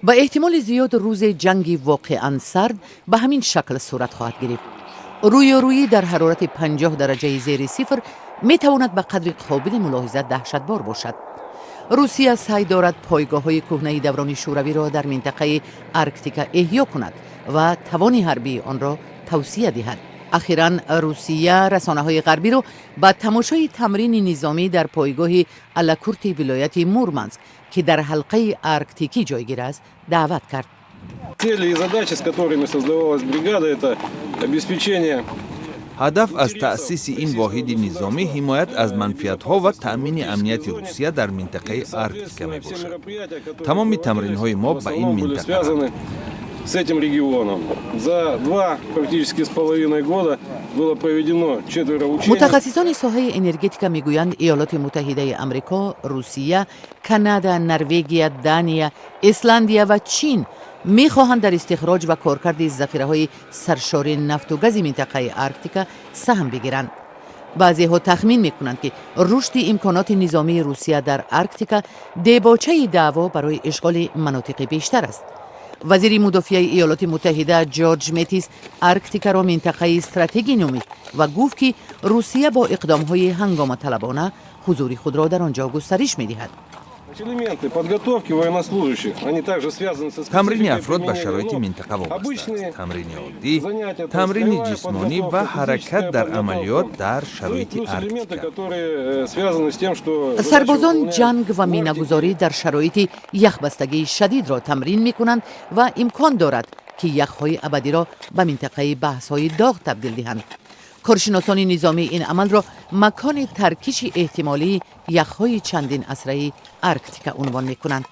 Ба эҳтимоли зиёд, рӯзе ҷанги воқеан сард ба ҳамин шакл сурат хоҳад гирифт. Рӯёрӯӣ дар ҳарорати 50 дараҷаи зери сифр метавонад ба қадри қобили мулоҳиза даҳшатбор бошад. Русия саъй дорад пойгоҳҳои кӯҳнаи даврони шӯравиро дар минтақаи Арктика эҳё кунад ва тавони ҳарбии онро тавсеа диҳад. Ахиран Русия расонаҳои ғарбиро ба тамошои тамрини низомӣ дар пойгоҳи Алакурти вилояти Мурманск, ки дар ҳалқаи арктикӣ ҷойгир аст, даъват кард. Цели и задачи, с которыми создавалась бригада, это обеспечение Ҳадаф аз таъсиси ин воҳиди низомӣ ҳимоят аз манфиатҳо ва таъмини амнияти Русия дар минтақаи Арктика мебошад. Тамоми тамринҳои мо ба ин минтақа с этим регионом. За два практически с половиной года было проведено четверо учений. Мутахассисони соҳаи энергетика мегӯянд, Иёлоти Муттаҳидаи Амрико, Русия, Канада, Норвегия, Дания, Исландия ва Чин мехоҳанд дар истихроҷ ва коркарди захираҳои саршори нафту гази минтақаи Арктика саҳм бигиранд. Баъзеҳо тахмин мекунанд, ки рушди имконоти низомии Русия дар Арктика дебочаи даъво барои ишғоли манотиқи бештар аст. Вазири мудофиаи Иёлоти Муттаҳида Ҷорҷ Метис Арктикаро минтақаи стратегӣ номид ва гуфт, ки Русия бо иқдомҳои ҳангоматалабона ҳузури худро дар он ҷо густариш медиҳад. Элементы подготовки военнослужащих, они также связаны со Тамрини афрод ба шароити минтақа вобаста аст: тамрини оддӣ, тамрини ҷисмонӣ ва ҳаракат дар амалиёт дар шароити Арктика. Сарбозон ҷанг ва минагузорӣ дар шароити яхбастагии шадидро тамрин мекунанд ва имкон дорад, ки яхҳои абадиро ба минтақаи баҳсҳои доғ табдил диҳанд. Коршиносони низомӣ ин амалро макони таркиши эҳтимолии яхҳои чандин асраи Арктика унвон мекунанд.